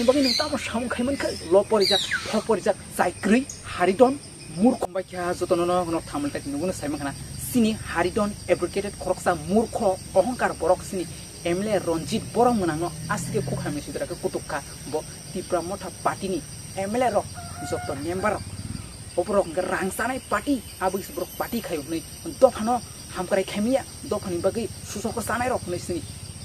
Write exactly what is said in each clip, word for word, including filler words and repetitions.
Bagwi nwng tamo samung khai mankha? Lo porijak, pho porijak, chai kwrwi, Haridon, murkho. Bai kha jotono no, no thamlai tak nuguna sai mankha na. Sini Haridon advocated khoroksa murkho, ohongkar borok sini M L A Ranjit borok mwnangno aswk khe khuk hamya sidra khe kutuk kha. Bo Tipra Motha party ni M L A rok, joto member rok, oborok hwnkhe rang chanai party, aboni se borok party khai hwnwi dophano hamkrai khaimiya, dophani bagwi susogo chanai rok hwnwi sini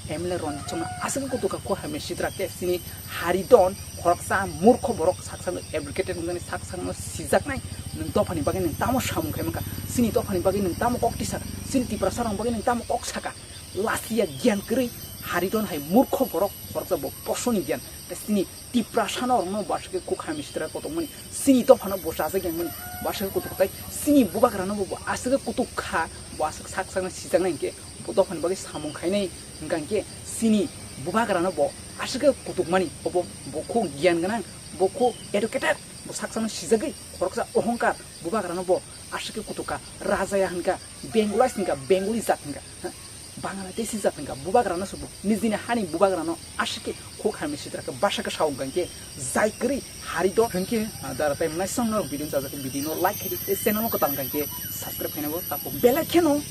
M L A Ranjit songno aswk kutuk kha khuk hamya sidra khe sini Haridon khoroksa murkho borok saksano advocated wngjani saksano sijaknai nwng dophani bagwi nwng tamo samung khai mankha, sini dophani bagwi nwng tamo kok tisa kha, sini Tiprasa rok bagwi nwng tamo kok saka. Lasiya gyan kwrwi Haridon hai murkho borok khoroksa bo posoni gyan. Tei sini Tiprasa no rokno bwswk khe khuk hamya sidra khe kutungmani, sini dophano bo chajak yang mani bwswk khe kutuk tai sini bubagra no bo aswk khe kutuk kha, bo aswk sak sakno sijaknai hinkhe bo dophani bagwi samung khainai hwnkha hinkhe sini bubagra no bo aswk khe kutuk mani obo bo khuk gyan gwnang, bo khuk educated, bo sak sakno sijagwi khoroksa ohongkar bubagra no bo aswk khe kutuk kha, rajaya hwnkha, Bengali hwnkha, Bengali jat hwnkha, ha? Bangla tei sijak hwnkha, bubagrano se bo nijini hani bubagrano aswk khe khuk hamya sidra khe bwswk khe sao hwnkha hinkhe jai kwrwi Haridon hwnkhe, ah, dara tai mwnai songno video chajak khe video no like khaidi tei channel no kwtal hwnkha hinkhe subscribe khaina bo tapuk. Belai kheno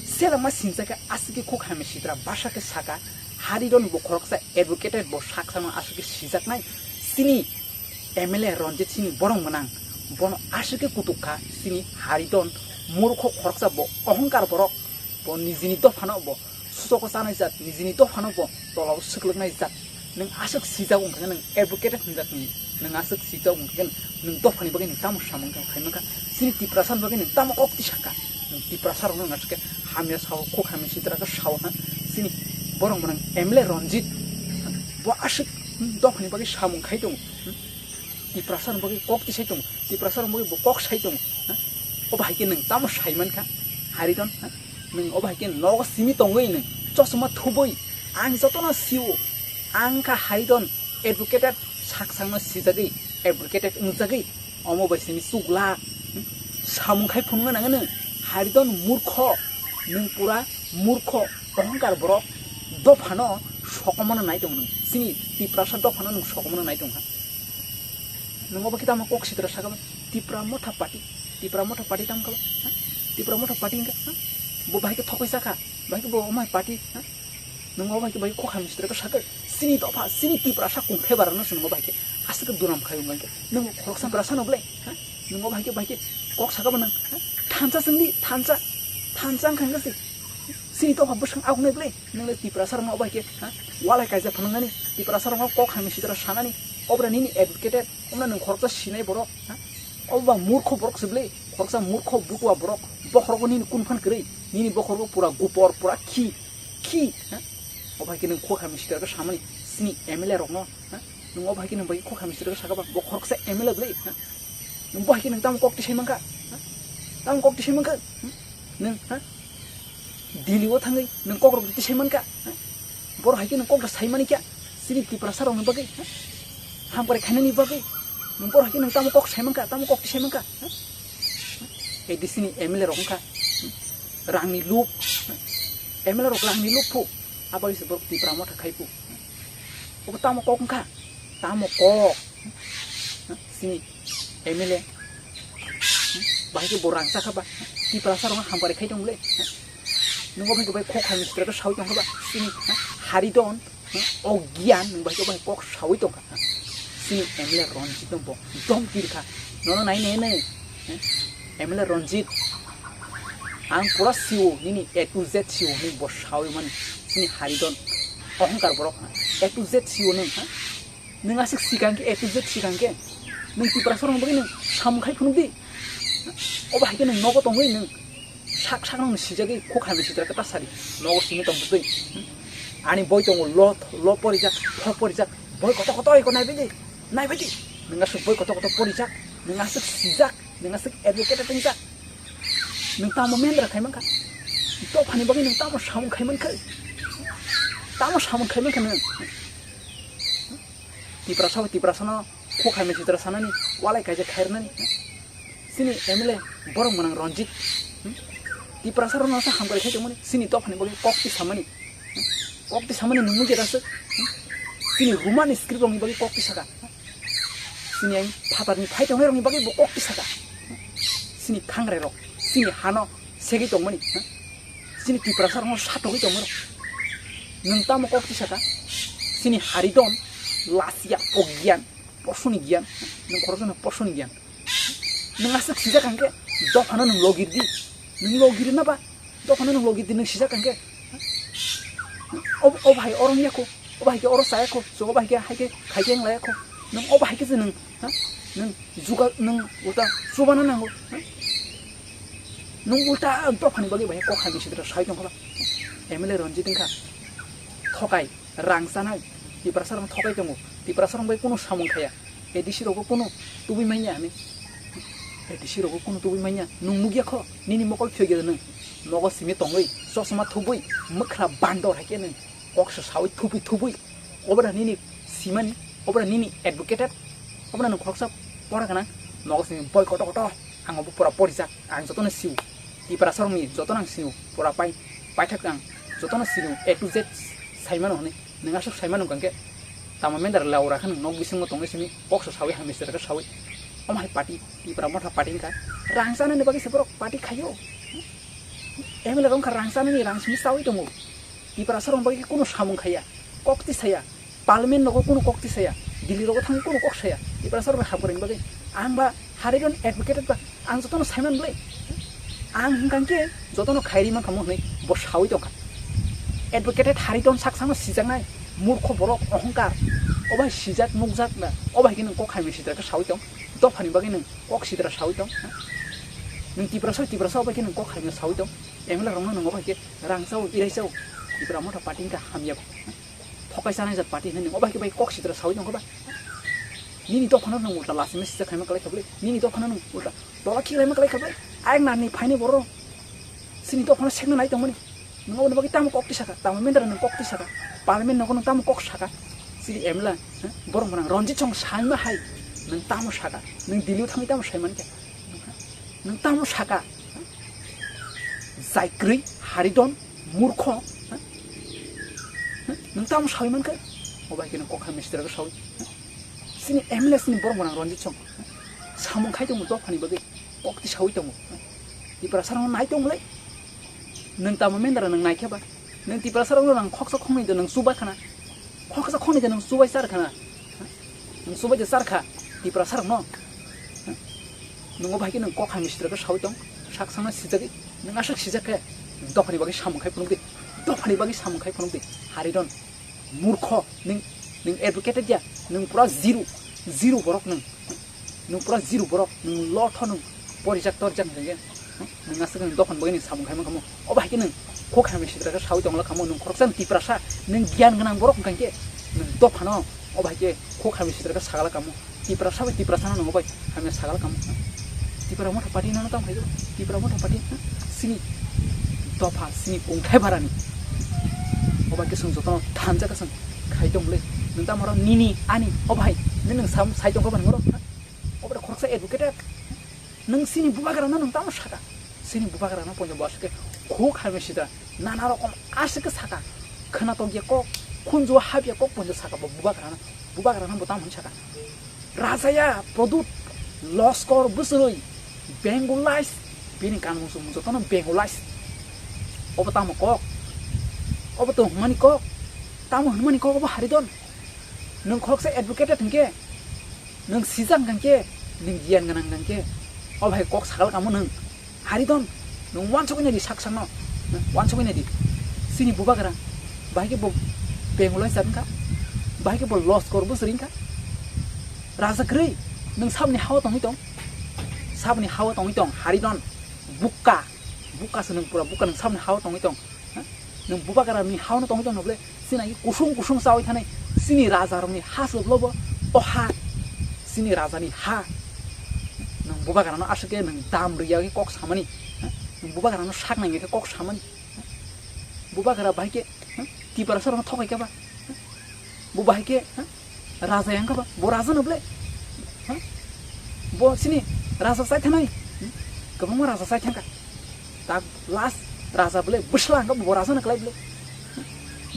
selengma sinsa khe aswk khe khuk hamya sidra bwswk khe saka Haridon bo khoroksa advocated bo saksano aswk khe sijaknai sini M L A Ranjit Singh ni borok mwnang bono aswk khe kutuk kha sini Haridon murkho khoroksa bo ohongkar borok bo nijini dophano bo susogo chanai jat, nijini dophano bo tolao swklwknai jat. Nwng aswk sijak wngkha khe nwng advocated hwnjak ni, nwng aswk sijak wngkha khe nwng dophani bagwi nwng tamo samung khai mankha? Sini Tiprasa ni bagwi nwng tamo kok tisakha? Nwng Tiprasa rokno nwng aswk khe hamya sao, khuk hamya sidra khe sao ha. Sini borok mwnang M L A Ranjit bo aswk dophani bagwi samung khai tongo. Tiprasa rok bagwi kok tisai tongo, Tiprasa rok bagwi bo kok sai tongo, ha? Obo hai khe nwng tamo sai mankha, Haridon, ha? Nwng obo hai khe nogo simi tongwi nwng chosma thubui ang jotono sio, ang kha Haridon advocated, saksangno sijagwi, advocated wngjagwi, omo bai simi chukla, hmm? Samung khai phunukna nangwi nwng, Haridon murkho, nwng pura murkho, ohongkar borok, dophano sokomano nai tongo nwng, sini Tiprasa dophano nwng sokomano nai tongkha. Nwng obo khe tamo kok sitra sakha ba? Tipra Motha Party, Tipra Motha Party tamo kha ba? Ha? Tipra Motha Party wngkha, ha? Bo bahai khe thokoi sakha, bahai khe bo omo hai party, ha? Nwng obo bahai khe bahai kok hamya sitra khe sakha, sini dopha, sini Tiprasa kung khe barano se nwng obo bahai khe aswk khe dunam khai wngkha khe. Nwng khoroksa Tiprasa no ble, ha? Nwng obo bahai khe bahai khe kok sakha ba nwng, ha? Thansa chwngdi, thansa, thansa wngkha khe se. Sini tongkha bwskang agunai ble, nwng le Tiprasa rokno obo hai khe, ha? Walai kaisa phunuknani, Tiprasa rokno kok hamya sitra sanani, obra nini advocated, omna nwng khoroksa sinai borok, ha? Obo ba murkho borok se ble, khoroksa murkho butua borok, bokhorogo nini kun phan kwrwi, nini bokhorogo pura gupor, pura khi, khi, ha? Obo hai khe nwng kok hamya sitra khe samani, sini M L A rokno, ha? Nwng obo hai khe nwng bai kok hamya sitra khe sakha ba, bo khoroksa M L A ble, ha? Nwng bo hai khe nwng tamo kok tisai mankha, ha? Tamo kok tisai mankha, hmm? Nwng, ha? Delhi o thangwi nwng kok rok tisai mankha, ha? Borok hai khe nwng kok rok sai mani kya? Sini Tiprasa rokni bagwi, ha? Hamkrai khainani bagwi nwng borok hai khe nwng tamo kok sai mankha, tamo kok tisai mankha, ha? Ei de sini M L A rok wngkha, hmm? Rangni luk, ha? M L A rok rangni luk phu, abagwi se borok Tipra Motha khai phu. Obo tamo kok wngkha? Tamo kok? Sini M L A bahai khe bo rang chakha ba? Tiprasa rok hamkrai khai tong le? Nwng obo hai khe bai kok hamya sitra khe sawi tong kha ba? Sini Haridon, o gyan nwng bahai khe bai kok sawi tong kha. Sini M L A Ranjit no bo dom kir kha. Nono nai ne ne. M L A Ranjit, ang pura sio, nini A to Z sio, nini bo sawi mani, sini Haridon, ohongkar borok, A to Z sio nwng, ha? Nwng aswk sikang khe, A to Z sikang khe, nwng Tiprasa rokni bagwi nwng samung khai phunuk di. Obo hai khe nwng nogo tongwi nwng sak sak nwng sijagwi khuk hamya sitra khe ta sadi, nogo simi tong bwtwi. Ani boi tongo lo, lo porijak, pho porijak, boi kotor kotor iko naibai di, naibai di. Nwng aswk boi kotor kotor porijak, nwng aswk sijak, nwng aswk advocate tongjak. Nwng tamo mendra khai mankha? Dophani bagwi nwng tamo samung khai mankha? Tamo samung khai mankha nwng? Tiprasa bai Tiprasano khuk hamya sitra sanani, walai kaisa khairnani. Sini M L A borok mwnang Ranjit. Tiprasa rokno sa hamkrai khai tongmani, sini dophani bagwi kok ti samani. Kok ti samani nwng nukya da swk? Chini Roman script rokni bagwi kok tisaka. Chini ang phatarni phai tongnai rokni bagwi bo kok tisaka. Chini khangrai rok, chini hano segwi tongmani, ha? Chini Tiprasa rokno satogwi tongmani rok. Nwng tamo kok tisaka? Chini Haridon, Lasia, Ogyan, posoni gyan, nwng khoroksa nwng posoni gyan. Nwng aswk sijak hwnkhe dophano nwng logir di. Nwng logir na ba? Dophano nwng logir di, nwng sijak hwnkhe. O, o bhai oro wngya kho, o bhai khe oro chaya kho, so o bhai khe hai khe khai khe wng laya kho. Nwng o bhai khe se nwng, ha? Nwng juga, nwng ulta chubana nango, ha? Nwng ulta dophani bagwi bai kok hai misi dra sai tong kho ba. M L A Ranjit wngkha thokai. Rang chanai, Tiprasa rok thokai tongo, Tiprasa rok bai kunu samung khaya, A D C rok bo kunu tubui manya hinwi, A D C rok bo kunu tubui manya, nwng nukya kho, nini mokol phiyok ya nwng, nogo simi tongwi, chosma thubui, mwkhra bandor hai khe nwng, kok se sawi thubui thubui, obra nini simani, obra nini advocated, obra nwng khoroksa pora gana, nogo simi boi koto koto, ang obo pura porijak, ang jotono siu, Tiprasa rokni jotono ang siu, pura pai, paithak ang jotono siu, A to Z saimano hinwi. Nwng aswk saimano hwnkhe tamo mendar laura khe nwng nok bisingo tongwi simi kok se sawi hamya sitra khe sawi. Omo hai party, Tipra Motha party wngkha. Rang chanani bagwi se borok party khaio. M L A rok wngkha rang chanani, rang simi chawi tongo. Tiprasa rok bagwi khe kunu samung khaya. Kok tisaya. Parliament nogo kunu kok tisaya. Delhi rogo thangwi kunu kok saya. Tiprasa rok haporani bagwi. Ang ba Haridon advocated ba, ang jotono saiman bwle. Ang hwnkha khe jotono khairi mankha mo hwnwi bo sawi tongkha. Advocated Haridon saksano sijaknai murkho borok ohongkar. Obai sijak nukjak na, obai khe nwng kok hamya sitra khe sawi tong. Dophani bagwi nwng kok sitra sawi tong. Nwng Tiprasa, Tiprasa obai khe nwng kok hamya sawi tong. M L A rokno nwng obai khe rang chao, irai chao. Tipra Motha party wngkha hamya. Thokai chanai jat party hinwi nwng obai khe bai kok sitra sawi tongkha ba? Nini dophano nwng ulta lasima sijak khaima kwlai kha bwle. Nini dophano nwng ulta tola khiklaima kwlai kha bwle. Ayang nani phaini borok. Chini dophano sekna nai tongmani. Nwng oboni bagwi tamo kok tisaka? Tamo mendra nwng kok tisaka? Parliament nogo nwng tamo kok saka? Chini M L A, ha? Borok mwnang Ranjit Song saima hai. Nwng tamo saka? Nwng Delhi o thangwi tamo saimani khe? Nwng tamo saka? Jaikrwi, Haridon, murkho, ha? Nwng tamo sawi mankha? Obai khe nwng kok hamya sitra khe sawi, ha? Chini M L A chini borok mwnang Ranjit Song, ha? Samung khai tongo dophani bagwi, kokti sawi tongo, ha? Tiprasa rokno nai tongmolai. Nwng tamo mendra nwng naikhe ba? Nwng Tiprasa rokno nwng khoksa khoknwi de nwng chubai khana. Khoksa khoknwi de nwng chubai char khana. Nwng chubai de char kha Tiprasa rokno. Nwng obai khe nwng kok hamya sitra khe sawi tong. Sak sakno sijagwi. Nwng aswk sijak khe dophani bagwi samung khai phunukdi. Dophani bagwi samung khai phunukdi. Haridon. Murkho. Nwng, nwng advocated ya. Nwng pura zero. Zero borok nwng. Nwng pura zero borok, nwng lotho nwng porijak torjak hwnkhe, nwng aswk nwng dophani bagwi nwng samung khai mankha mo. Obo hai khe nwng khok hamya sitra khe sawi tongla kha mo, nwng khoroksa nwng Tiprasa, nwng giyan gwnang borok hwnkha khe nwng dophano obo hai khe khok hamya sitra khe sagala kha mo. Tiprasa bai Tiprasano nwng obo hai hamya sagala kha mo. Tipra Motha Party no tamo khai o, Tipra Motha Party, ha? Sini dopha, sini kongthai barani. Obo hai khe chwng jotono thansa khe chwng khai tong le. Nwng tamo oro nini, ani, obo hai, nini nwng sam sai tong kha ba nwng oro, ha? Obo khoroksa advocated. Nwng chini bubagrano nwng tamo saka? Chini bubagrano poito bo aswk khe khuk hamya sida nana rokom aswk khe saka. Khwnatok ya kok, khunju hap ya kok poito saka bo bubagrano. Bubagrano bo tamo hwn saka? Raja ya Pradyut Loskor bwswrwi Bengulais, bini kanmung chumung jotono Bengulais. Obo tamo kok? Obo to hwnmani kok? Tamo hwnmani kok obo Haridon? Nwng khoroksa advocated hwnkhe, nwng sijak hwnkhe, nwng giyan gwnang hwnkhe, o bhai kok sakal kamo nwng. Haridon, nwng uansugwi naidi sak sakno, uansugwi naidi. Chini bubagra, bahai khe bo Bengulai chat wngkha, bahai khe bo Loskor bwswrwi wngkha. Raja kwrwi, nwng saboni hao tongwi tong, saboni hao tongwi tong, Haridon, bukka, bukka se nwng pura bukka, nwng saboni hao tongwi tong. Ha? Nwng bubagrani hao no tongwi tongno bwle? Chini kusung kusung chawi thanai, chini raja rokni ha se bwlo bo, o ha, chini rajani ha. Nwng bubagrano aswk khe nwng dam rwya khe kok samani, ha? Nwng bubagrano sak nangya khe kok samani, ha? Bubagra bahai khe, ha? Tiprasa rokno thokai khe ba, ha? Bo bahai khe, ha? Raja yang kha ba? Bo raja no bwle? Ha? Bo chini raja chai thanai? Hmm? Kwbangma raja chai thangkha. Tak last raja bwle bwsla hwnkha bo raja no kwlai bwle?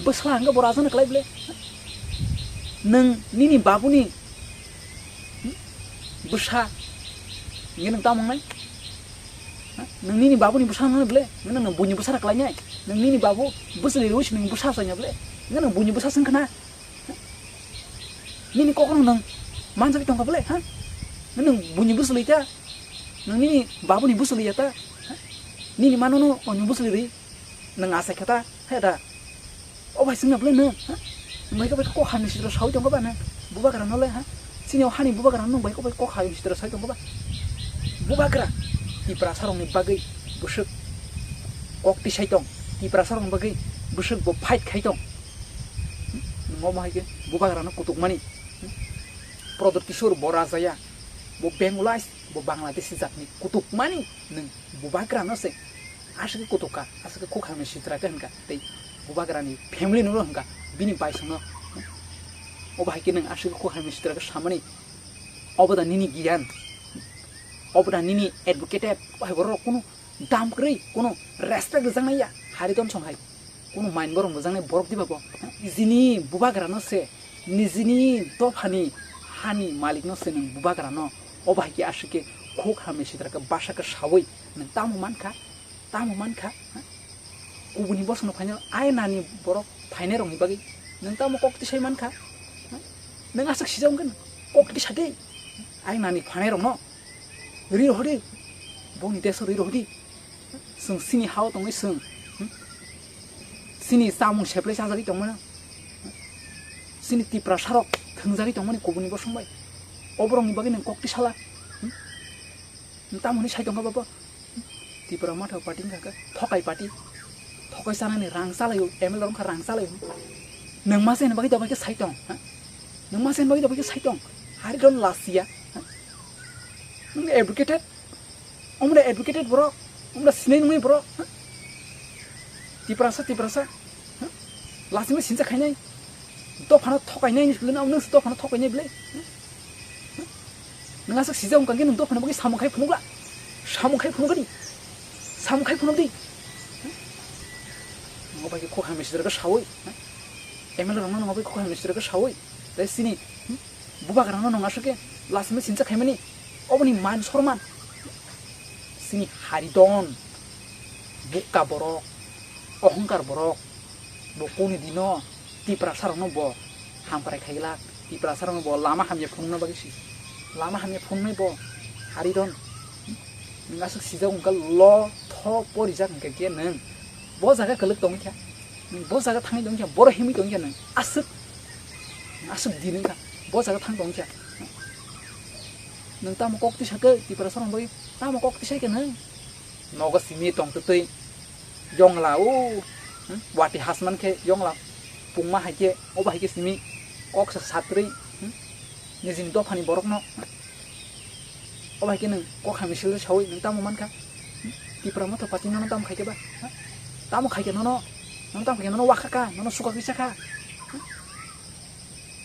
Bwsla hwnkha bo raja no kwlai bwle? Nwng nini babuni bwsa hwnkhe nwng tamo wngnai? Ha? Nwng nini babuni bwsa wngnai ble? Nwng nwng buini bwsa kwlainai? Nwng nini babu bwswlwi rwi se nwng bwsa swlainai ble? Nwng nwng buini bwsa swng khna? Ha? Nini kokno nwng manjagwi tongkha ble? Ha? Nwng nwng buini bwswlwi ta? Nwng nini babuni bwswlwi ya ta? Ha? Nini manono onyo bwswlwi rwi nwng asai kha ta? He da? O bai swngna ble nwng, ha? Nwng bai khe bai khe kok hamya sitra sawi tongkha ba nwng? Bubagra no le, ha? Chini o hani bubagra nwng bai khe bai kok hamya sitra sawi tongkha ba? Bubagra Tiprasa rokni bagwi bwswk kok tisai tong, Tiprasa rokni bagwi bwswk bo fight khai tong. Nwng omo hai khe bubagra no kutuk mani. Prodot Kishore bo raja ya, bo Bengulais, bo Bangladeshi jatni kutuk mani nwng bubagra no se. Aswk khe kutuk kha, aswk khe kok hamya sitra khe hwnka, tei bubagrani family no hwnka, bini baisongno. Obo hai khe nwng aswk khe kok hamya sitra khe samani, obo da nini giyan, obo da nini advocated, bai borok kunu dam kwrwi, kunu respect rwjaknai ya, Haridon song hai, kunu main borok rwjaknai borok diba bo, nijini bubagra no se, nijini dophani hani malik no se nwng bubagra no, obo hai khe aswk khe kok hamya sitra khe bwsa khe sawi nwng tamo mankha? Tamo mankha, ha? Kubuni bosongno phaina, ai nani borok phainairokni bagwi nwng tamo kok tisai mankha, ha? Nwng aswk sijak wngkha nwng kok tisadi, ai nani phainairokno ri rohordi, boni deso ri rohordi. Chwng chini hao tongwi chwng, hmm? Chini chamung seplai chajagwi tongmano, chini Tiprasarok thwngjagwi tongmani kubuni bosong bai, oborokni bagwi nwng kok tisala, hmm? Nwng tamo hwnwi sai tongkha babo? Tipra Motha party wngkha khe thokai party. Thokai chanani rang chalaio, M L A rok wngkha rang chalaio. Nwng masa hwnwi bagwi dobai khe sai tong, ha? Nwng masa hwnwi bagwi dobai khe sai tong. Haridon lasiya, ha? Nwng advocated, omre advocated borok, omre sinai nungni borok, ha? Tiprasa, Tiprasa, ha? Lasima sinsa khainai. Dophano thokainai ni sulu na, nwng dophano thokainai ble. Nwng aswk sijak wngkha khe nwng dophano bagwi samung khai phunukla. Samung khai phunukdi. Samung khai phunukdi. Nwng bai khe kok hamya sitra khe sawi. M L A rokno nwng bai khe kok hamya sitra khe sawi. Tei sini, hmm? Bubagrano nwng aswk khe lasima sinsa khaimani. Oboni man sorman. Sini Haridon. Bukka borok. Ohongkar borok. Bo kuni dino Tiprasa rokno bo hamkrai khailak, Tiprasa rokno bo lama hamya phunukna bagwi si, lama hamya phunuknai bo Haridon. Nwng aswk sijak wngkha lo tho porijak hwnkhe khe nwng bo jaga kwlwk tongwi kha, nwng bo jaga thangwi tongwi kha, boro himwi tongwi kha nwng aswk, aswk din wngkha bo jaga thang tongwi kha. Nwng tamo kok tisa khe Tiprasa rokno bagwi tamo kok tisai khe nwng? Nogo simi tong twtwi yongla o, hmm, wati hasman khe yongla pungma hai khe obo hai khe simi kok sa satrwi, hmm, nijini dophani borokno obo hai khe nwng kok hamya sile sawi nwng tamo mankha, hmm, Tipra Motha party nono tamo khaikhe ba, hmm, tamo khaikhe nono, nono tamo khaikhe nono wakha kha, nono suka kisa kha, hmm,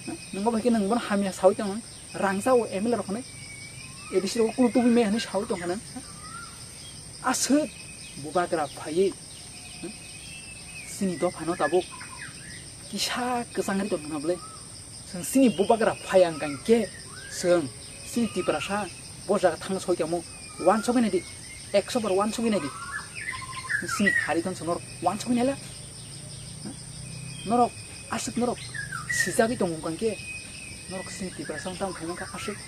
hmm, nwng obo hai khe nwng bono hamya sawi tong. Rangsa o M L A rok hwnwi, A D C rok kunu tubui maya hwnwi sawi tongkha nang. Aswk bubagra phaiwi, hmm? Chini dophano tabuk kisa kwchangri tongmano bwle. Chwng chini bubagra phai ang kang khe chwng chini Tiprasa bo jaga thang soi tongmo uansukgwi naidi, ekso bar uansukgwi naidi. Chini Haridon chwng norok uansukgwi naila. Norok aswk norok sijagwi tongmung kang khe norok chini Tiprasa wng tamo phai mankha aswk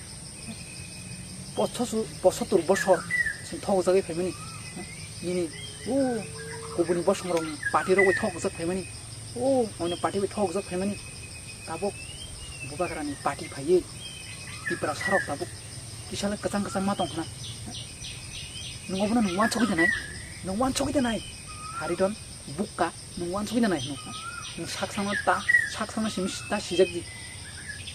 pochosu-, pochottor bosor chwng thokjagwi phaimani. Nini o kubuni bosongrokni party rok bai thokjak phaimani. O oino party bai thokjak phaimani. Tabuk bubagrani party phaiwi Tiprasa rok tabuk kisale kwchang kwchang ma tongkhna. Nwng obono nwng uansukgwi da nai? Nwng uansukgwi da nai? Haridon bukka. Nwng uansukgwi da nai hwnwi. Nwng sak sakno ta, sak sakno simi ta sijak di.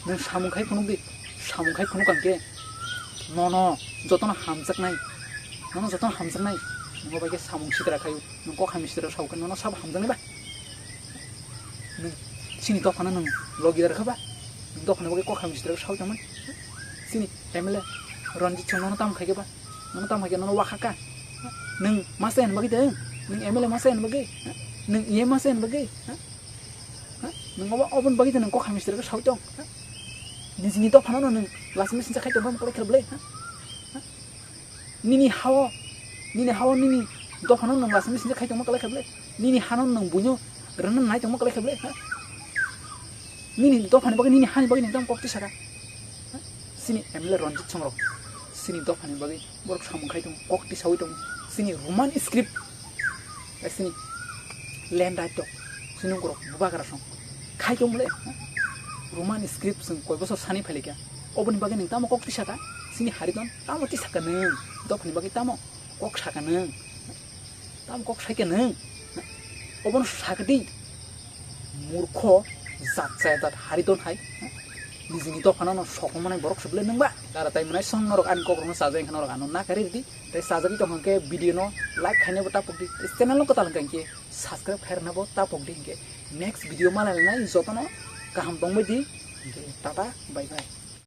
Nwng samung khai phunuk di. Samung khai phunuk ang khe nono jotono hamjaknai. Nono jotono hamjaknai. Nwng bai khe samung sitra khaio. Nwng kok hamya sitra sao khe nono sabo hamjaknai ba? Nwng chini dophano nwng logi dar kha ba? Nwng dophano bagwi kok hamya sitra sao tongmani? Chini M L A Ranjit Singh nono tamo khai khe ba? Nono tamo khai khe nono wakha kha? Nwng masa hwnwi bagwi de? Nwng M L A masa hwnwi bagwi? Nwng E M masa hwnwi bagwi? Ha? Nwng obo, oboni bagwi nwng kokha mister khe sawi tong, ha? Nijini dophano no nwng last message khai tong, tamo kwlai khe bwle, ha? Ha? Nini hao, nini hao nini dophano nwng last message khai tongma kwlai khe bwle? Nini hano nwng buino rwna nai tongma kwlai khe bwle, ha? Nini dophani bagwi, nini hani bagwi nwng tamo kok tisaka? Ha? Chini M L A Ranjit Songrok, chini dophani bagwi borok samung khai tongo, kok tisawi tongo. Chini Roman script, tei chini land right tok, chini nongkhorok bubagra song khai tongmole, ha? Roman script chwng koi bosor sani phailika, oboni bagwi nwng tamo kok tisaka? Chini Haridon tamo tisaka nwng, dophani bagwi tamo kok saka nwng? Tamo kok saikha nwng? Obono sakdi. Murkho, jat chaya jat Haridon hai. Nijini dophano no sokma manai borok se bwle nwngba. Kara tai mwnai song norok ani kokrokno chajak wngkha norok ano nakarwi rwdi. Tei chajagwi tongkha hwnkhe video no like khainabo tapokdi. Tei channel no kwtal hwnkha hinkhe subscribe khairoknabo tapokdi hinkhe. Next video malainai jotono kaham tongbaidi. Hinkhe tata bye bye.